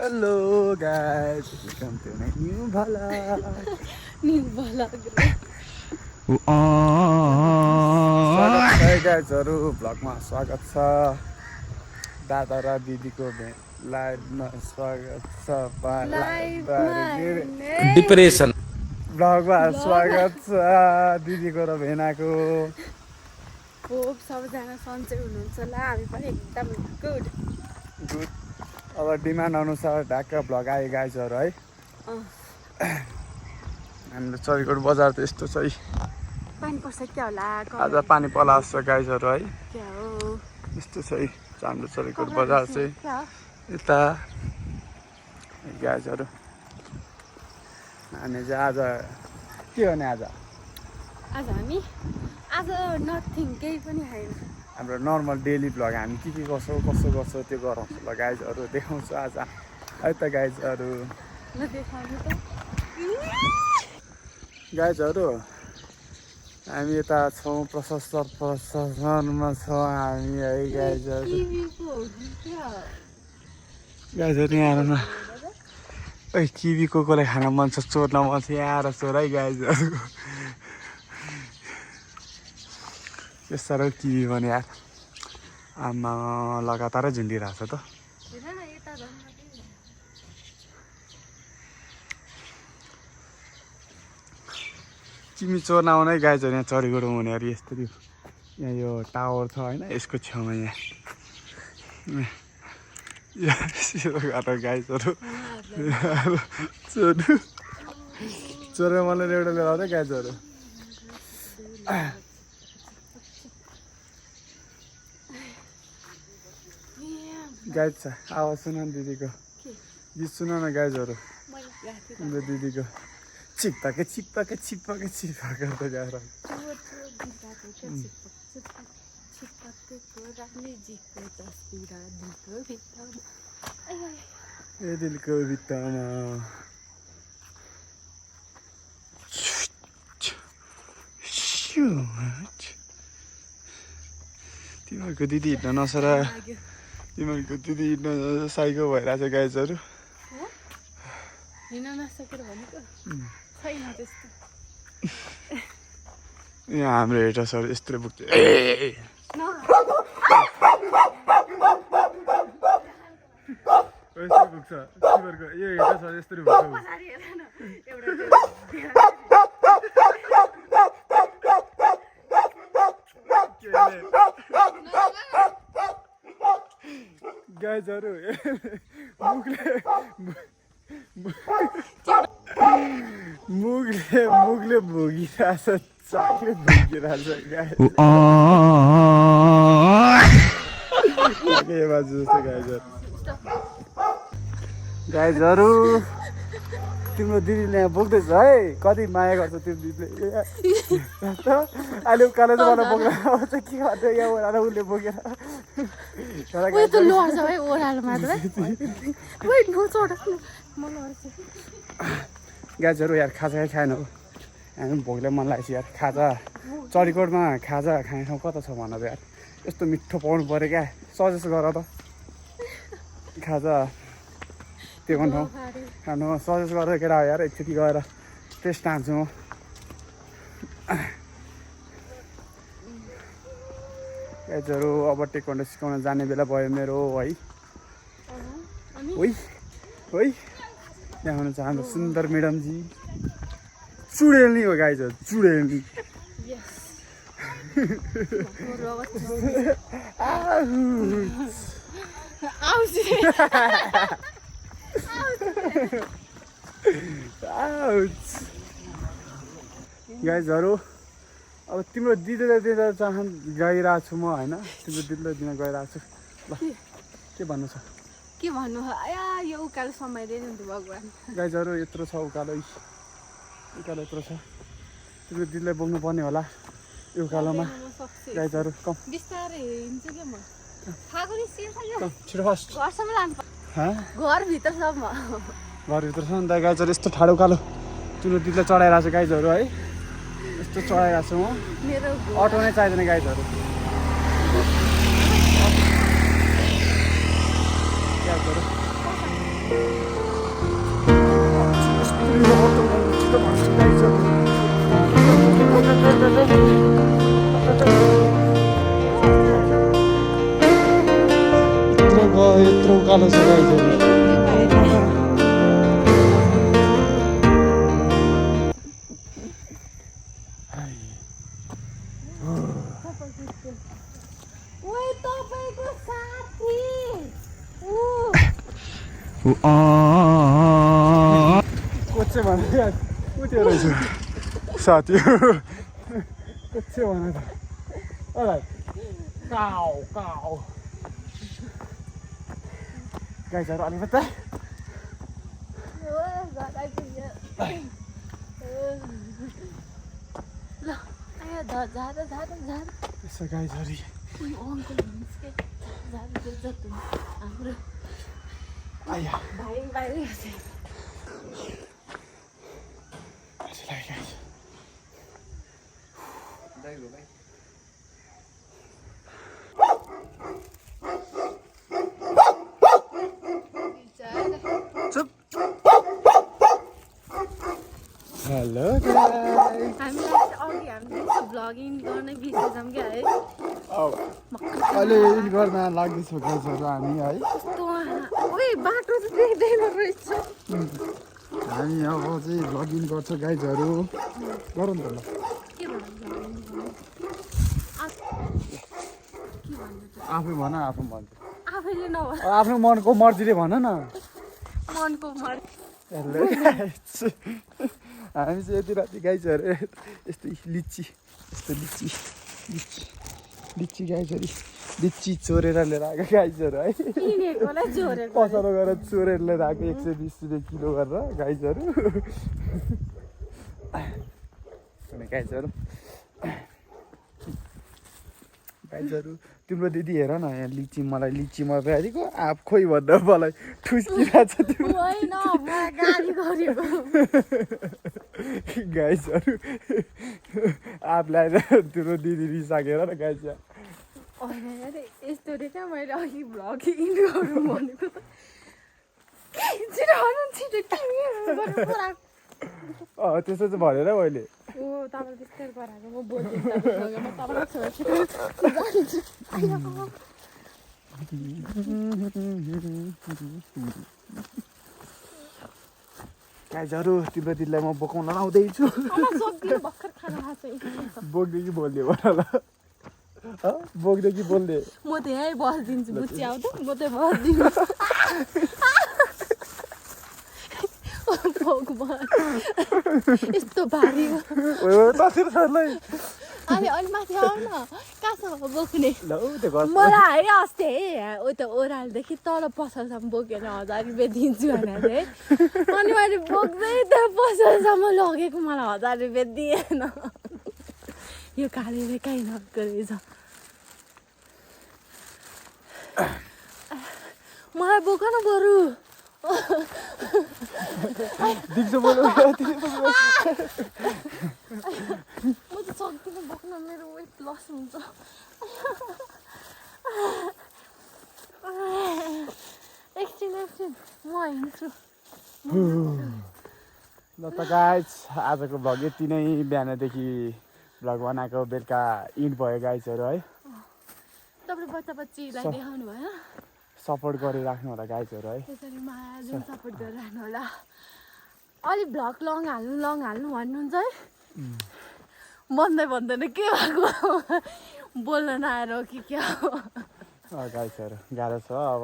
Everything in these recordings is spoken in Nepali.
Hello guys, welcome to my new vlog. New vlog. स्वागत छ गाइजहरु भ्लगमा स्वागत छ दादा र दिदीको लाइभमा स्वागत छ डिप्रेसन भ्लगमा स्वागत छ दिदीको र भेनाको होप सबैजना सन्चै हुनुहुन्छ होला हामी पनि एकदम गुड अब डिमान्ड अनुसार ढाक्क भ्लग आयो गाइजहरु है हाम्रो चरीकोट बजार त यस्तो छ है पानी पर्छ क्या होला आज पानी पलास छ गाइजहरु है क्या हो यस्तो छ है हाम्रो चरीकोट बजार चाहिँ यता गाइजहरु हामी चाहिँ आज के गर्ने आज हामी आज नथिङ केही पनि छैन हाम्रो नर्मल डेली भ्लग हामी के कसो गर्छौँ त्यो गराउँछौँ ल गाइजहरु देखाउँछु आज है त गाइजहरु ल देखाउनु त गाइजहरु हामी यता छौँ प्रशस्तरमा छौँ हामी है गाइजहरु गाइजहरु यहाँ हेर्नु न ओइ किवी कोकोलाई खान मन छ चोर्न मन छ यहाँ आएर चोर है गाइजहरु के साह्रो किवी भने यार आमा लगातारै झुन्डिरहेको छ त किमी चोर्न आउन है गाइजहरु यहाँ चरीकोट हुने अरे यस्तो यहाँ यो टावर छ होइन यसको छेउमा यहाँ गाइजहरु चोरेर मलाई एउटा ल्याउँदै गाइजहरु गाइज छ आवाज सुन न दिदीको गीत सुन न गाइजहरु तिम्रो दिदीको छिप्पाके त गएर ए दिलको भित्तामा तिमीहरूको दिदी हिँड्न नसरा तिमीहरूको दिदी हिँड्न साइको भइरहेछ गाइजहरु हिँड्न नसकेर भनेको छैन त्यस्तो यहाँ हाम्रो हेटर्सहरु यस्तै पुग्छ यस्तै पुग्छ तिमीहरूको यो हेटर्सहरु यस्तै पुग्छ गाइजहरु मुखले भोगिरहेछ चाकले भोगिरहेछ गाइजहरु तिम्रो दिदीले यहाँ बोक्दैछ है कति माया गर्छ तिम्रो दिदीले अहिले उकालो चाहिँ मलाई बोक्न आउँछ के गर्छ यहाँ ओह्रालो उसले बोकेर गाइजहरु यार खाजा खाएन हो हामी भोकले मन लागेको यार खाजा चरीकोटमा खाजा खाने ठाउँ कता छ भन यार यस्तो मिठो पाउनु पऱ्यो क्या सजेस्ट गर त खाजा त्यो ठाउँ खानु सजेस्ट गरेर केटा यार एकचोटि गएर टेस्ट हान्छु म गाइजहरु अब टेक्वान्डो सिकाउन जाने बेला भयो मेरो है यहाँ हुनुहुन्छ हाम्रो सुन्दर म्याडमजी चुडेल्नी हो गाइजहरु चुडेल्नी गाइजहरु अब तिम्रो दिदीलाई दिँदा गइरहेको छु म होइन तिम्रो दिदीलाई दिन गइरहेको छु ल के भन्नु छ के भन्नु यो उकालो समय दिनुहुन्थ्यो भगवान् गाइजहरु यत्रो छ उकालो यत्रो छ तिम्रो दिदीलाई बोक्नु पर्ने होला यो उकालोमा गाइजहरु कम बिस्तारै हिँड्छु के म खाएको नि छिटो फास्ट घरसम्म लानु घरभित्रसम्म छ नि त गाइजहरु यस्तो ठाडो उकालो तिम्रो दिदीलाई चढाइरहेको छ गाइजहरु है यस्तो चढाइरहेको छु म मेरो अटो नै चाहिँदैन गाइजहरु गाइजहरु कोचे भने यार उठ्यो रहेछ साथी कोचे भने त अलराइट काउ काउ गाइजहरु अलिकति यसो गाइजहरु आया हेलो भ्लगिङ गर्ने बिर्सेछौँ क्या है अहिले गर्न लाग्दैछौँ गाइजहरु हामी है बाटो त देख्दैन रहेछ हामी अब चाहिँ भ्लगिङ गर्छौँ गाइजहरु गरौँ न त ल आफै भन आफू भन्छु आफैले नभन आफ्नो मनको मर्जीले भन न मनको मर हेलो गाइज हामी चाहिँ यति राति गाइजहरु यस्तो लिची यस्तो लिची लिची लिची गाइजहरु लिची चोरेर लिएर आएको गाइजहरु है किनेकोलाई चोरेको पसलो गरेर चोरेर लिएर आएको 120 रुपियाँ किलो गरेर गाइजहरु गाइजहरु गाइजहरु तिम्रो दिदी हेर न यहाँ लिची मलाई लिचीमा फेरिको आफ खोइ भन्दा मलाई ठुस्किरहेछ त्यो होइन म गाली गरेको गाइजहरु आफ ल्याएर तिम्रो दिदी रिसाकेर न गाइज यस्तो रे क्या मैले अघि भ्लगिङ गरौँ भनेको त त्यस्तो चाहिँ भनेर मैले ओ तपाईँले त्यस्तै गराएको म बोल्दिनँ म तपाईँलाई छोड्छु गाइजहरु तिम्रो दिदीलाई म बोकाउन आउँदैछु भर्खर खाना खाएको बोक्दै कि बोल्ने भन ल बोक्दै कि बोल्ने म त यहीँ बसिदिन्छु बुच्ची आउँदा म त बसिदिन्छु यस्तो भारी अनि अलि माथि आउन कहाँसम्म बोक्ने मलाई है अस्ति है उता ओह्रालोदेखि तल पसलसम्म बोकेर 1000 रुपियाँ दिन्छु भनेर चाहिँ अनि मैले बोक्दै त पसलसम्म लगेको मलाई 1000 रुपियाँ दिएन यो कालीले काहीँ नगएको रहेछ मलाई बोक न बरु दिक्छ बोल्नु म त सक्दिनँ बोक्न मेरो वेट लस हुन्छ एकछिन म हिँड्छु ल त गाइज आजको भ्लग यति नै बिहानदेखि भ्लग बनाएको बेलुका इन्ड भयो गाइजहरु है तपाईले बच्चा बच्चीलाई देखाउनु भयो सपोर्ट गरिराख्नु होला गाइजहरु है त्यसरी मायाले सपोर्ट गरिराख्नु होला अलि भ्लग लङ हाल्नु भन्नुहुन्छ है भन्दैन के भएको बोल्न नआएर हो कि क्या हो गाइजहरु गाह्रो छ अब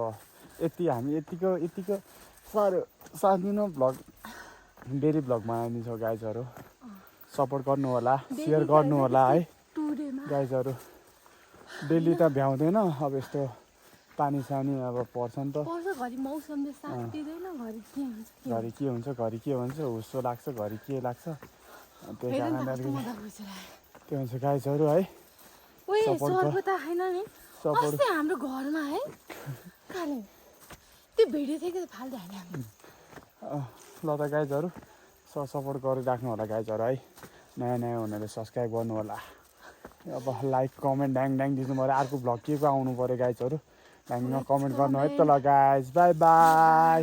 हामी यतिको सानो भ्लग डेली भ्लग बनाइदिन्छौँ गाइजहरु सपोर्ट गर्नु होला सेयर गर्नु होला है गाइजहरु डेली त भ्याउँदैन अब यस्तो पानी सानी अब पर्छ नि त घरि मौसमले साथ दिँदैन घरि के हुन्छ हुस्सो लाग्छ घरि के लाग्छ त्यही कारणले त्यो हुन्छ गाइजहरु है सपोर्ट हाम्रो घरमा है त्यो भिडियो थियो कि फाल्दै हाल्यो ल त गाइजहरु सपोर्ट गरिराख्नु होला गाइजहरु है नयाँ हुनेले सब्स्क्राइब गर्नु होला अब लाइक कमेन्ट ड्याङ दिनु पर्यो अर्को भ्लग के को आउनु पर्यो गाइजहरु ड्याङमा कमेन्ट गर्नु है त ल गाइज बाई बाई